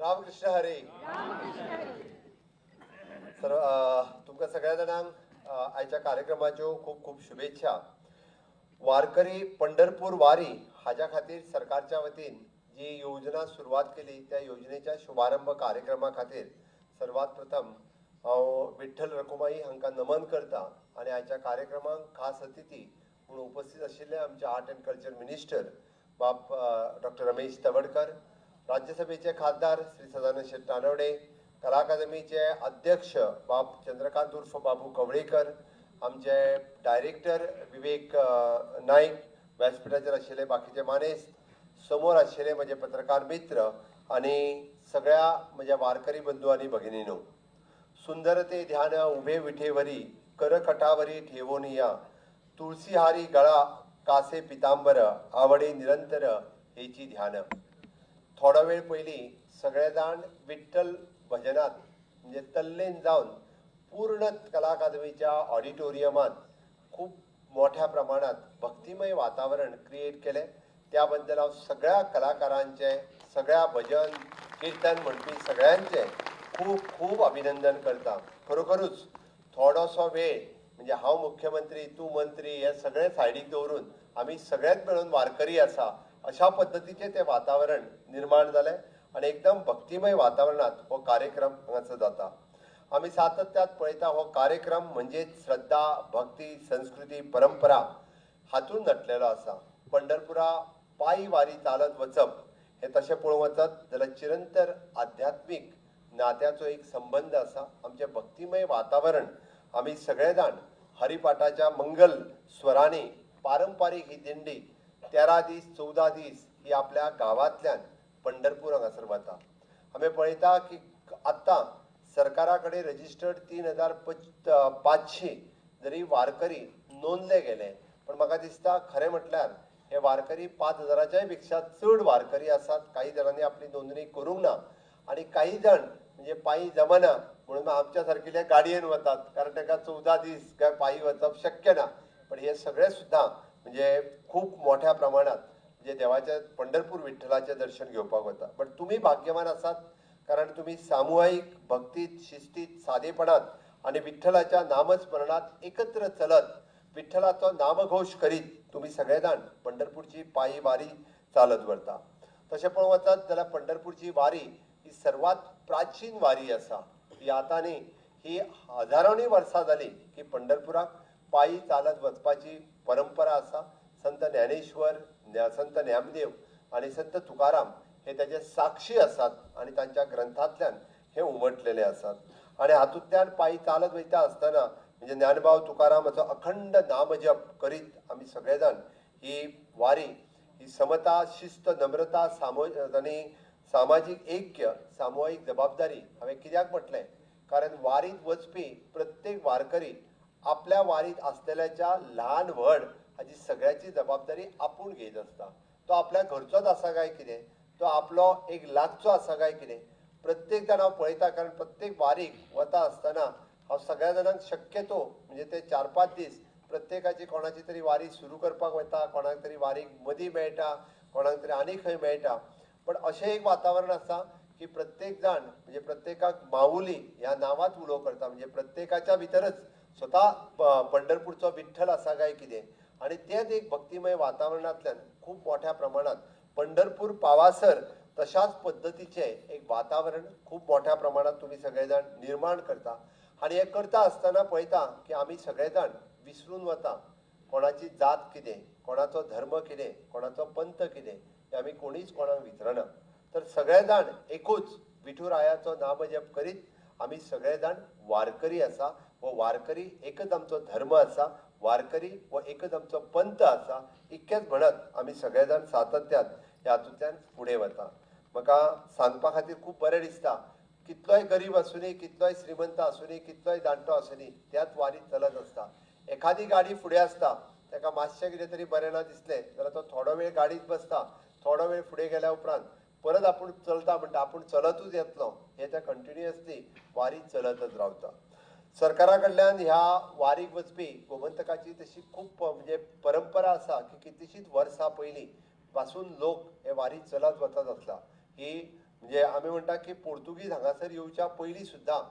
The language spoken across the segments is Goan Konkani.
रामकृष्ण हरी. सर, तुमकां सगळ्या जाणांक आयच्या कार्यक्रमाच्यो खूब खूब शुभेच्छा. वारकरी पंढरपूर वारी हाज्या खातीर सरकारच्या वतीन जी योजना सुरवात केली त्या योजनेच्या शुभारंभ कार्यक्रमा खातीर सर्वात प्रथम हांव विठ्ठल रखुमाई हांकां नमन करता आनी आयच्या कार्यक्रमाक खास अतिथी म्हणून उपस्थित आशिल्ले आमचे आर्ट अँड कल्चर मिनिस्टर बाब डॉक्टर रमेश तवडकर, राज्यसभेचे खासदार श्री सदानंद शेट तानवडे, कला अकादमीचे अध्यक्ष बाब चंद्रकांत उर्फ बाबू कवळेकर, आमचे डायरेक्टर विवेक नाईक, व्यासपीठाचेर आशिल्ले बाकीचे मानेस्त, समोर आशिल्ले म्हजे पत्रकार मित्र आनी सगळ्या म्हज्या वारकरी बंधू आनी भगिनीनो. सुंदर ते ध्यान उभे विठेवरी, करकटावरी ठेवोनिया, तुळसीहारी गळा कासे पितांबर, आवडे निरंतर हेची ध्यान. थोडो वेळ पयलीं सगळे जाण विठ्ठल भजनात म्हणजे तल्लीन जावन पूर्ण कला अकादमीच्या ऑडिटोरियमात खूब मोठ्या प्रमाणात भक्तिमय वातावरण क्रिएट केलें. त्या बद्दल हांव सगळ्या कलाकारांचें, सगळ्या भजन किर्तन म्हणपी सगळ्यांचें खूब खूब अभिनंदन करता. खरोखरूच थोडोसो वेळ म्हणजे हांव मुख्यमंत्री, तूं मंत्री हे सगळें सायडीक दवरून आमी सगळेच मेळून वारकरी आसा अशा पद्दतीचें तें वातावरण निर्माण जालें आनी एकदम भक्तिमय वातावरणांत हो कार्यक्रम हांगासर जाता. आमी सातत्यात पळयता हो कार्यक्रम म्हणजे श्रद्धा, भक्ती, संस्कृती, परंपरा हातूंत नटलेलो आसा. पंढरपुरा पायी वारी चालत वचप हें तशें पळोवंक वचत जाल्यार चिरंतर आध्यात्मीक नात्याचो एक संबंद आसा. आमचें भक्तिमय वातावरण आमी सगळे जाण हरिपाठाच्या मंगल स्वरांनी पारंपारीक ही दिंडी 13 दीस 14 दीस ही आपल्या गांवांतल्यान पंढरपूर हांगासर वता. आमी पळयता की आत्तां सरकारा कडेन रजिस्टर्ड 3500 जरी वारकरी नोंदले गेले, पण म्हाका दिसता खरें म्हटल्यार हे वारकरी 5000च्याय पेक्षा चड वारकरी आसात. काही जाणांनी आपली नोंदणी करूंक ना आनी काही जाण म्हणजे पायी जमना म्हणून आमच्या सारकिले गाडयेन वतात, कारण तांकां 14 दीस काय पायी वचप शक्य ना. पण हे सगळे सुद्दां म्हणजे खूब मोठ्या प्रमाणात म्हणजे देवाच्या पंढरपूर विठ्ठलाचें दर्शन घेवपाक वता. बट तुमी भाग्यवान आसात, कारण तुमी सामुहायिक भक्तीत, शिस्तीत, सादेपणात आनी विठ्ठलाच्या नामस्मरणात एकत्र चलत विठ्ठलाचो नामघोश करीत तुमी सगळे जाण पंढरपूरची पायी वारी चालत व्हरता. तशें पळोवंक वचत जाल्यार पंढरपूरची वारी ही सर्वात प्राचीन वारी आसा. ही आतां न्ही, ही हजारांनी वर्सां जाली की पंढरपुराक पायी चालत वचपाची परंपरा आसा. संत ज्ञानेश्वर, संत ज्ञानदेव आनी संत तुकाराम हे ताजे साक्षी आसात आनी तांच्या ग्रंथांतल्यान हे उमटलेले आसात. आनी हातूंतल्यान पायी चालत वयता आसतना म्हणजे ज्ञानभाव तुकारामाचो अखंड नामजप करीत आमी सगळे जाण ही वारी ही समता, शिस्त, नम्रता, आनी सामाजीक ऐक्य, सामुहीक जबाबदारी हांवें कित्याक म्हटलें, कारण वारीत वचपी प्रत्येक वारकरी आपल्या वारीत आसलेल्याच्या ल्हान व्हड हाजी सगळ्याची जबाबदारी आपूण घेयत आसता. तो आपल्या घरचोच आसा काय कितें, तो आपलो एक लागचो आसा काय कितें, प्रत्येक जाण हांव पळयता. कारण प्रत्येक वारीक वता आसतना हांव सगळ्या जाणांक शक्यतो म्हणजे ते 4-5 दीस प्रत्येकाची कोणाची तरी वारी सुरू करपाक वता, कोणाक तरी वारीक मदीं मेळटा, कोणाक तरी आनी खंय मेळटा. पण अशें एक वातावरण आसा की प्रत्येक जाण म्हणजे प्रत्येकाक माऊली ह्या नांवात उलो करता, म्हणजे प्रत्येकाच्या भितरच स्वता पंढरपूरचो विठ्ठल आसा काय कितें. आनी तेंच एक भक्तिमय वातावरणांतल्यान खूब मोठ्या प्रमाणात पंढरपूर पावासर तशाच पद्दतीचें एक वातावरण खूब मोठ्या प्रमाणात तुमी सगळे जाण निर्माण करता. आनी हें करता आसतना पळयता की आमी सगळे जाण विसरून वता कोणाची जात कितें, कोणाचो धर्म कितें, कोणाचो पंथ कितें, हें आमी कोणीच कोणाक विचारना. तर सगळे जाण एकूच विठुरायाचो नामजप करीत आमी सगळे जाण वारकरी आसा. हो वारकरी एकच आमचो धर्म आसा, वारकरी हो एकच आमचो पंथ आसा, इतकेंच म्हणत आमी सगळे जाण सातत्यान ह्या हातूंतल्यान फुडें वता. म्हाका सांगपा खातीर खूब बरें दिसता, कितलोय गरीब आसुनी, कितलोय श्रीमंत आसुनी, कितलोय जाणटो आसुनी, त्याच वारीत चलत आसता. एखादी गाडी फुडें आसता, ताका मातशें कितें तरी बरें ना दिसलें जाल्यार तो थोडो वेळ गाडीत बसता, थोडो वेळ फुडें गेल्या उपरांत परत आपूण चलता म्हणटा, आपूण चलतूच येतलो, हे त्या कंटिन्युअसली वारी चलतच रावता. सरकारा कडल्यान ह्या वारीक वचपी गोमंतकाची तशी खूब म्हणजे परंपरा आसा की कितलीशींच वर्सां पयलीं पासून लोक हे वारी चलत वचत आसला. ही म्हणजे आमी म्हणटा की पोर्तुगीज हांगासर येवच्या पयलीं सुद्दां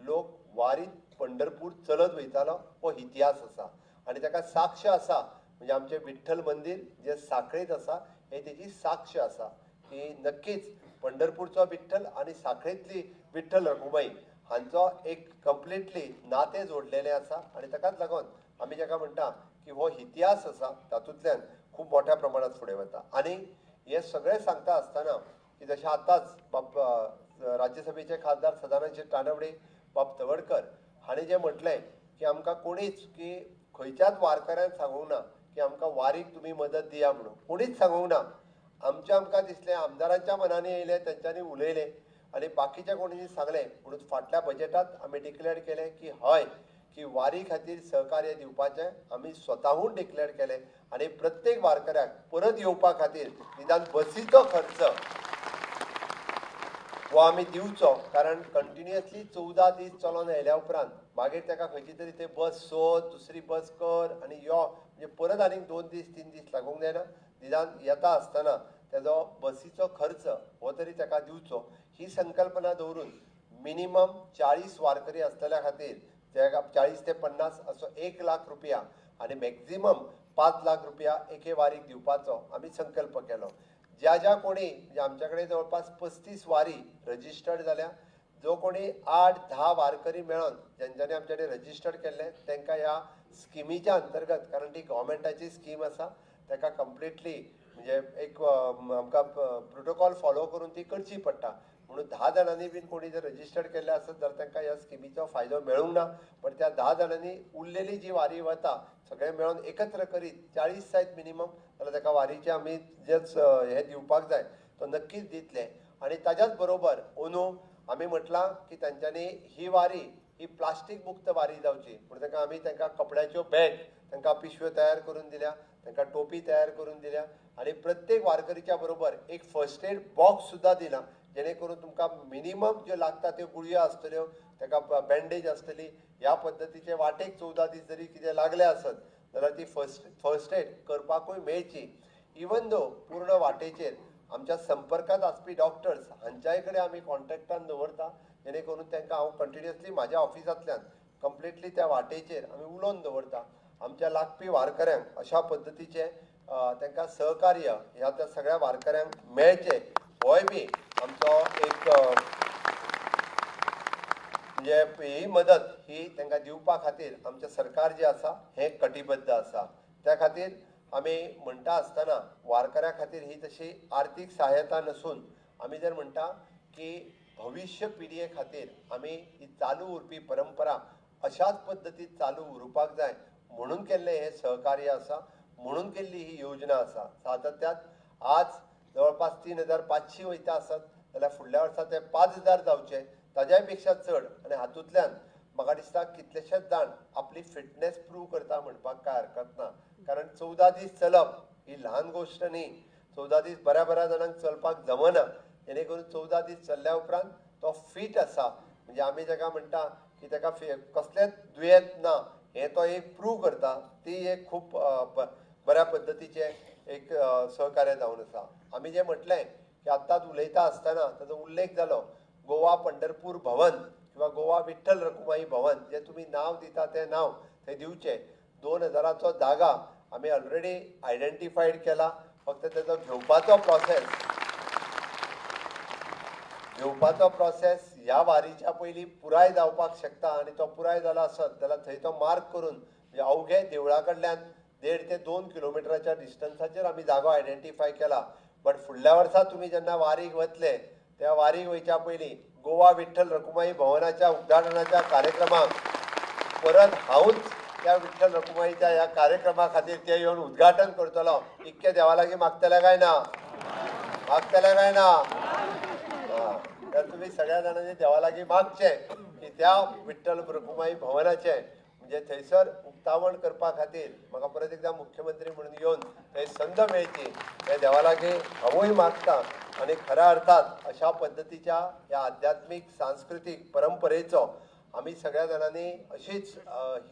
लोक वारीत पंढरपूर चलत वयतालो, हो इतिहास आसा आनी ताका साक्ष आसा. म्हणजे आमचें विठ्ठल मंदीर जें साखळेंत आसा हे तेजी साक्ष आसा की नक्कीच पंढरपूरचो विठ्ठल आनी साखळेंतली विठ्ठल रखुमाई हांचो एक कंप्लिटली नातें जोडलेलें आसा आनी ताकाच लागून आमी जाका म्हणटा की हो इतिहास आसा तातूंतल्यान खूब मोठ्या प्रमाणात फुडें वता. आनी हें सगळें सांगता आसतना की जशें आतांच बाब राज्यसभेचे खासदार सदानंद शेट तानवडे, बाब तवडकर हांणी जें म्हटलें की आमकां कोणीच की खंयच्याच वारकऱ्यान सांगूंक ना की आमकां वारीक तुमी मदत दिया म्हणून, कोणीच सांगूंक ना. आमच्या आमकां दिसलें, आमदारांच्या मनांनी येयलें, तेंच्यांनी उलयलें आनी बाकीच्या कोणी सांगलें म्हणून फाटल्या बजेटांत आमी डिक्लेअर केलें की हय की वारी खातीर सहकार्य दिवपाचें आमी स्वताहून डिक्लेअर केलें आनी प्रत्येक वारकऱ्याक परत येवपा खातीर निदान बसीचो खर्च हो आमी दिवचो, कारण कंटिन्युअसली 14 दीस चलोन आयल्या उपरांत मागीर ताका खंयची तरी थंय बस सोद, दुसरी बस कर आनी यो, म्हणजे परत आनीक 2 दीस 3 दीस लागूंक जायना. निदान येता आसतना तेजो बसीचो खर्च हो तरी ताका दिवचो ही संकल्पना दवरून मिनिमम 40 वारकरी आसतल्या खातीर ताका 40 ते 50 असो 1 लाख रुपया आनी मॅक्झिमम 5 लाख रुपया एके वारीक दिवपाचो आमी संकल्प केलो. ज्या ज्या कोणी म्हणजे आमच्या कडेन जवळपास 35 वारी रजिस्टर्ड जाल्या, जो कोणी 8-10 वारकरी मेळोन जेंच्यांनी आमच्या कडेन रजिस्टर्ड केल्ले तांकां ह्या स्किमीच्या अंतर्गत, कारण ती गव्हर्मेंटाची स्कीम आसा, ताका कंप्लिटली म्हणजे एक आमकां प्रोटोकॉल फॉलो करून ती करची पडटा. म्हणून 10 जाणांनी बीन कोणी जर रजिस्टर्ड केल्ले आसत जाल्यार तांकां ह्या स्किमीचो फायदो मेळूंक ना, पण त्या 10 जाणांनी उरलेली जी वारी वता सगळें मेळोन एकत्र करीत 40 जायत मिनिमम जाल्यार ताका वारीचे आमी जेच हें दिवपाक जाय तो नक्कीच दितले. आनी ताज्याच बरोबर अंदू आमी म्हटलां की तांच्यांनी ही वारी ही प्लास्टीक मुक्त वारी जावची म्हणून तांकां आमी तांकां कपड्याच्यो बॅग, तांकां पिशव्यो तयार करून दिल्या, तांकां टोपी तयार करून दिल्या आनी प्रत्येक वारकरीच्या बरोबर एक फर्स्ट एड बॉक्स सुद्दां दिला, जेणे करून तुमकां मिनिमम ज्यो लागता त्यो गुळयो आसतल्यो, ताका बँडेज आसतली. ह्या पद्दतीचे वाटेक 14 दीस जरी कितें लागले आसत जाल्यार ती फर्स्ट एड करपाकूय मेळची. इवन दो पूर्ण वाटेचेर आमच्या संपर्कांत आसपी डॉक्टर्स हांच्याय कडेन आमी कॉन्टेक्टान दवरता, जेणे करून तांकां हांव कंटिन्युअसली म्हाज्या ऑफिसांतल्यान कंप्लिटली त्या वाटेचेर आमी उलोवन दवरता. आमच्या लागपी वारकऱ्यांक अशा पद्दतीचें तांकां सहकार्य ह्या त्या सगळ्या वारकऱ्यांक मेळचें होय बी आमचो एक म्हणजे ही मदत ही तांकां दिवपा खातीर आमचें सरकार जें आसा हें कटिबद्ध आसा. त्या खातीर आमी म्हणटा आसतना वारकऱ्यां खातीर ही तशी आर्थीक सहायता नसून आमी जर म्हणटा की भविश्य पिळगे खातीर आमी ही चालू उरपी परंपरा अशाच पद्दतीन चालू उरपाक जाय म्हणून केल्लें हें सहकार्य आसा, म्हणून केल्ली ही योजना आसा. सातत्यात आज जवळपास 3500 वयता आसत जाल्यार फुडल्या वर्सा ते 5000 जावचे, ताज्याय पेक्षा चड. आनी हातूंतल्यान म्हाका दिसता कितलेशेच जाण आपली फिटनेस प्रूव करता म्हणपाक कांय हरकत ना, कारण 14 दीस चलप ही ल्हान गोश्ट न्ही. 14 दीस बऱ्या बऱ्या जाणांक चलपाक जमना, जेणे करून 14 दीस चल्ल्या उपरांत तो फीट आसा, म्हणजे आमी जाका म्हणटा की ताका कसलेंच दुयेंत ना हें तो एक प्रूव करता. ती एक खूब बऱ्या पद्दतीचें एक सहकार्य जावन आसा. आमी जें म्हटलें की आत्तांच उलयता आसतना ताजो उल्लेख जालो, गोवा पंढरपूर भवन किंवा गोवा विठ्ठल रखुमाई भवन जें तुमी नांव दिता तें नांव थंय दिवचें. 2000चो जागा आमी ऑलरेडी आयडेंटिफायड केला, फक्त तेजो घेवपाचो प्रोसेस ह्या वारीच्या पयलीं पुराय जावपाक शकता आनी तो पुराय जाला आसत जाल्यार थंय तो मार्क करून म्हणजे अवघे देवळा कडल्यान 1.5 ते 2 किलोमिटराच्या डिस्टन्साचेर आमी जागो आयडेंटिफाय केला. बट फुडल्या वर्सा तुमी जेन्ना वारीक वतले त्या वारीक वयच्या पयलीं गोवा विठ्ठल रखुमाई भवनाच्या उद्घाटनाच्या कार्यक्रमाक परत हांवूच त्या विठ्ठल रखुमाईच्या ह्या कार्यक्रमा खातीर ते येवन उद्घाटन करतलो. इतके देवा लागीं मागतले काय ना? मागतले काय ना? तर तुमी सगळ्या जाणांनी देवा लागीं मागचें की त्या विठ्ठल रखुमाई भवनाचें म्हणजे थंयसर उक्तावण करपा खातीर म्हाका परत एकदां मुख्यमंत्री म्हणून येवन थंय संद मेळची हें देवा लागीं हांवूय मागता. आनी खऱ्या अर्थात अशा पद्दतीच्या ह्या आध्यात्मीक सांस्कृतीक परंपरेचो आमी सगळ्या जाणांनी अशीच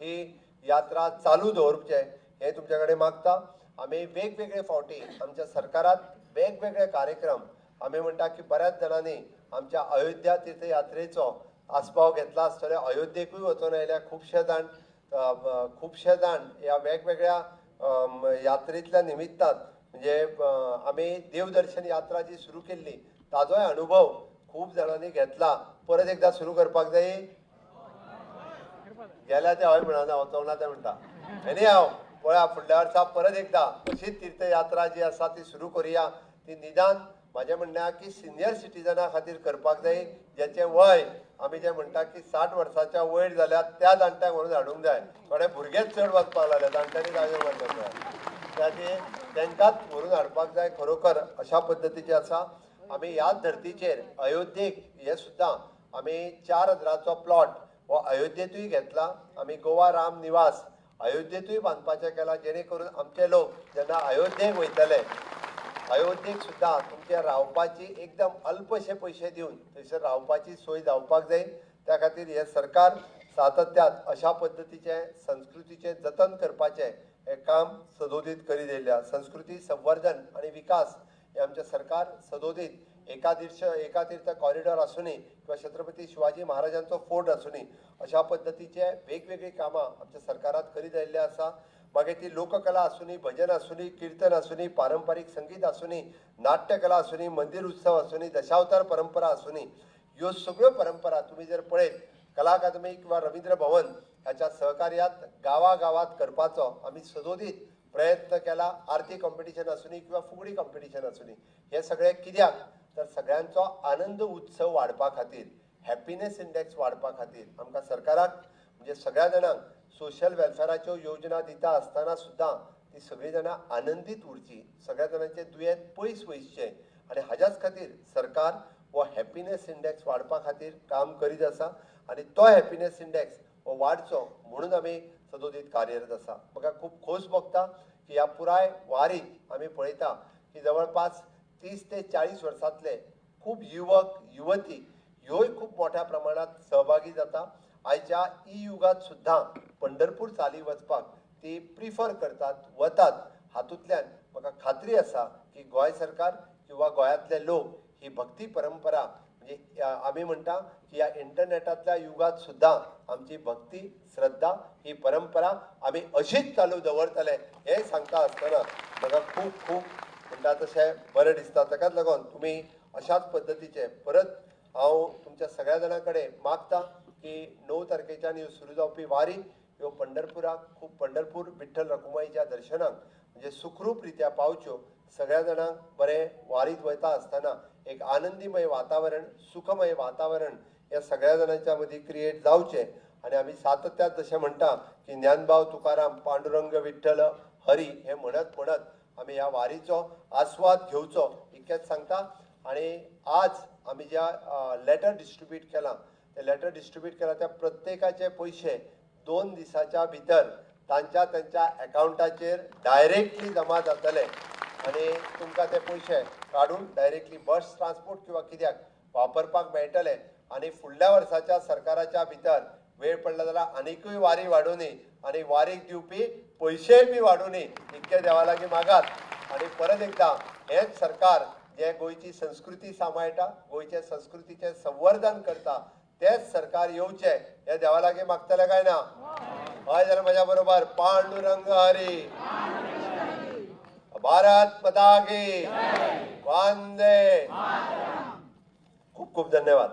ही यात्रा चालू दवरचें हें तुमच्या कडेन मागता. आमी वेगवेगळे फावटी आमच्या सरकारात वेगवेगळे कार्यक्रम आमी म्हणटा की बऱ्याच जाणांनी आमच्या अयोध्या तीर्थयात्रेचो आस्पाव घेतला आसतलो. अयोध्येकूय वचून आयल्या खुबशे जाण, खुबशे जाण ह्या वेगवेगळ्या यात्रेंतल्या निमित्तान म्हणजे आमी देवदर्शन यात्रा जी सुरू केल्ली ताजोय अनुभव खूब जाणांनी घेतला. परत एकदां सुरू करपाक जाय. गेल्या ते हय म्हणना, वचोंक ना ते म्हणटा. एनी हांव पळया फुडल्या वर्सा परत एकदां अशीच तीर्थयात्रा जी आसा ती सुरू करुया. ती निदान म्हाजें म्हणणें आहा की सिनियर सिटीजना खातीर करपाक जाय, ज्याचें वय आमी जें म्हणटा की 60 वर्साच्या वयर जाल्यार त्या जाणट्यांक व्हरून हाडूंक जाय. थोडे भुरगेच चड वचपाक लागले, जाणट्यांनी जाग्यो मारल्या, त्या खातीर तांकांच व्हरून हाडपाक जाय खरोखर. अशा पद्दतीचें आसा. आमी ह्याच धर्तीचेर अयोध्येक हे सुद्दां आमी 4000चो प्लॉट हो अयोध्येंतूय घेतला. आमी गोवा राम निवास अयोध्येंतूय बांदपाचें केलां, जेणे करून आमचे लोक जेन्ना अयोध्येक वयतले, अयोध्येक सुद्दां तुमचे रावपाची एकदम अल्पशे पयशे दिवन थंयसर रावपाची सोय जावपाक जाय. त्या खातीर हें सरकार सातत्यान अशा पद्दतीचें संस्कृतीचें जतन करपाचें हें काम सदोदीत करीत येयल्लें आसा. संस्कृती संवर्धन आनी विकास हें आमचें सरकार सदोदीत एकातीर्थ कॉरिडॉर आसुनी किंवा छत्रपती शिवाजी महाराजांचो फोर्ट आसुनी, अशा पद्दतीचे वेगवेगळीं कामां आमच्या सरकारात करीत आयिल्लें आसा. मागीर ती लोककला आसुनी, भजन आसुनी, किर्तन आसुनी, पारंपारीक संगीत आसुनी, नाट्यकला आसुनी, मंदिर उत्सव आसुनी, दशावतार परंपरा आसुनी, ह्यो सगळ्यो परंपरा तुमी जर पळयत कला अकादमी किंवा रवींद्र भवन ह्याच्या सहकार्यात गांवागांवात करपाचो आमी सदोदीत प्रयत्न केला. आरती कॉम्पिटिशन आसुनी किंवा फुगडी कॉम्पिटिशन आसुनी, हे सगळें कित्याक तर सगळ्यांचो आनंद उत्सव वाडपा खातीर, हॅपिनेस इंडेक्स वाडपा खातीर आमकां सरकाराक म्हणजे सगळ्या जाणांक सोशल वेलफेराच्यो योजना दिता आसतना सुद्दां ती सगळीं जाणां आनंदीत उरची, सगळ्या जाणांचें दुयेंत पयस वयचें आनी हाज्याच खातीर सरकार हो हॅपिनेस इंडेक्स वाडपा खातीर काम करीत आसा आनी तो हॅपिनेस इंडेक्स हो वाडचो म्हणून आमी सदोदीत कार्यरत आसा. म्हाका खूब खोस भोगता की ह्या पुराय वारीत आमी पळयता की जवळपास 30 ते 40 वर्सांतले खूब युवक युवती ह्योय खूब मोठ्या प्रमाणात सहभागी जाता. आयच्या ई युगांत सुद्दां पंढरपूर चाली वचपाक ती प्रिफर करतात, वतात. हातूंतल्यान म्हाका खात्री आसा की गोंय सरकार किंवा गोंयांतले लोक ही भक्ती परंपरा म्हणजे आमी म्हणटा की ह्या इंटरनेटांतल्या युगांत सुद्दां आमची भक्ती श्रद्धा ही परंपरा आमी अशीच चालू दवरतले हें सांगता आसतना म्हाका खूब खूब म्हणटा तशें बरें दिसता. ताकाच लागून तुमी अशाच पद्दतीचे परत हांव तुमच्या सगळ्या जाणां कडेन मागता की 9 तारखेच्यान ह्यो सुरू जावपी वारी ह्यो पंढरपुराक खूब पंढरपूर विठ्ठल रखुमाईच्या दर्शनाक म्हणजे सुखरूप रित्या पावच्यो. सगळ्या जाणांक बरें वारीत वयता आसतना एक आनंदीमय वातावरण, सुखमय वातावरण ह्या सगळ्या जाणांच्या मदीं क्रिएट जावचें. आनी आमी सातत्यान जशें म्हणटा की ज्ञानभाव तुकाराम पांडुरंग विठ्ठल हरी हे म्हणत म्हणत आमी ह्या वारीचो आस्वाद घेवचो इतकेंच सांगता. आनी आज आमी ज्या लेटर डिस्ट्रिब्यूट केलां ते लेटर डिस्ट्रिब्यूट केलां त्या प्रत्येकाचे पयशे 2 दिसाच्या भितर तांच्या तांच्या अकावंटाचेर डायरेक्टली जमा जातले आनी तुमकां ते पयशे काडून डायरेक्टली बस ट्रान्सपोर्ट किंवा कित्याक वापरपाक मेळटले. आनी फुडल्या वर्साच्या सरकाराच्या भितर वेळ पडला जाल्यार आनिकूय वारी वाडोवनी आनी वारीक दिवपी पयशेय बी वाडोवनी इतके देवा लागीं मागात. आनी परत एकदां हेंच सरकार जें गोंयची संस्कृती सांबाळटा, गोंयचे संस्कृतीचें संवर्धन करता, तेच सरकार येवचें हें देवा लागीं मागतलें काय ना? हय जाल्यार म्हज्या बरोबर पांडुरंग हरी, भारत माता की, वंदे. खूब खूब धन्यवाद.